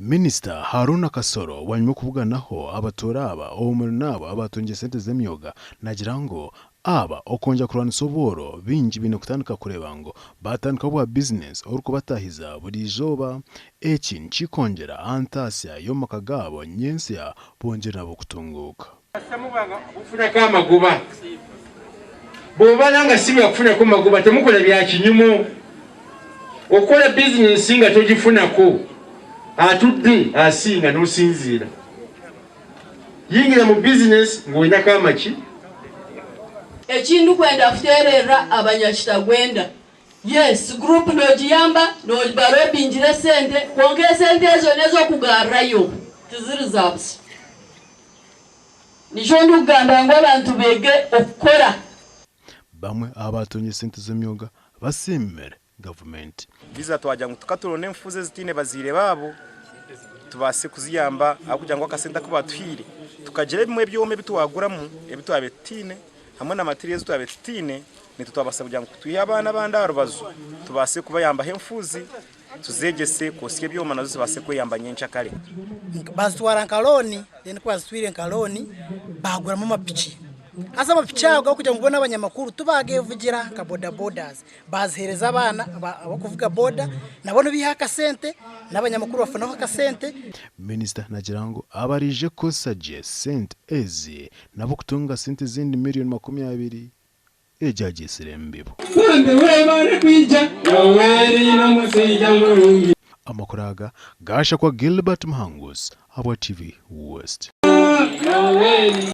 Minisita Haruna Kasoro bwanyima y'okubuganaho abatuura aba omuri n'abo abaatungire sente z'emyoga naagira ngu aba okwongyera kurwanisa obworo baingi baine kutandika kureeba ngu baatandikaho bwa bizinesi orikubataahiza buri izooba. Eki nikikwongyera aha ntaasya y'omu maka gaabo nyentsya bongyere nabo kutunguuka. Kasita muba nga mufunako amagoba. Bw'oba nga si byakufunako magoba temukola bya kinyumo. Okukola bizinensi nga togifunako atudde asinga n'osinziira. Yingira mu bizinensi ng'olinako amaki. Eki ndikwenda kuteererera abanyakitagwenda, yes group noogiyamba noobarobingira esente kwonka esente ezo n'ez'okugarrayo tiziri za busha. Nikyo ndikugamba ngu abantu beege okukora. Bamwe aha baatungire sente z'emyoga basiimire gavumenti. Visa twagira ngu tukaturonda enfuuzi ezitaine bazaire baabo tubaase kuziyamba ahabw'okugira ngu akasente aku baatuhaire tukagira ebimwe ebyoma ebi twaguramu ebi twabaire tutaine hamwe na material ezi twabaire tutaine naitwe twabaasa kugira ngu twihe abaana abandi aha rubaju tubaase kubayambaho enfuuzi tuzeegyese kwosya ebyoma nazo zibaase kweyamba nyenkyakare. Bazitwara nka looni then ku bazitwire nka looni baaguramu amapiki. Haza amapiki ago ahabw'okugira ngu bo n'abanyamakuru tibaageevugira nka boda bodas, baaziheereza abaana abarikuvuga boda nabo nibaihaho akasente n'abanyamakuru bafunaho akasente. Minisita naagira ngu abaraije kukozesa gye sente ezi nabo kutunga sente ezindi miriyoni 20. Egyo agyetsire embibo. Bambi webare kwija Yoweri nomushaija murungi. Amakuru aga gaashakwa Gilbert Muhanguzi ahabwa TV West. Yoweri.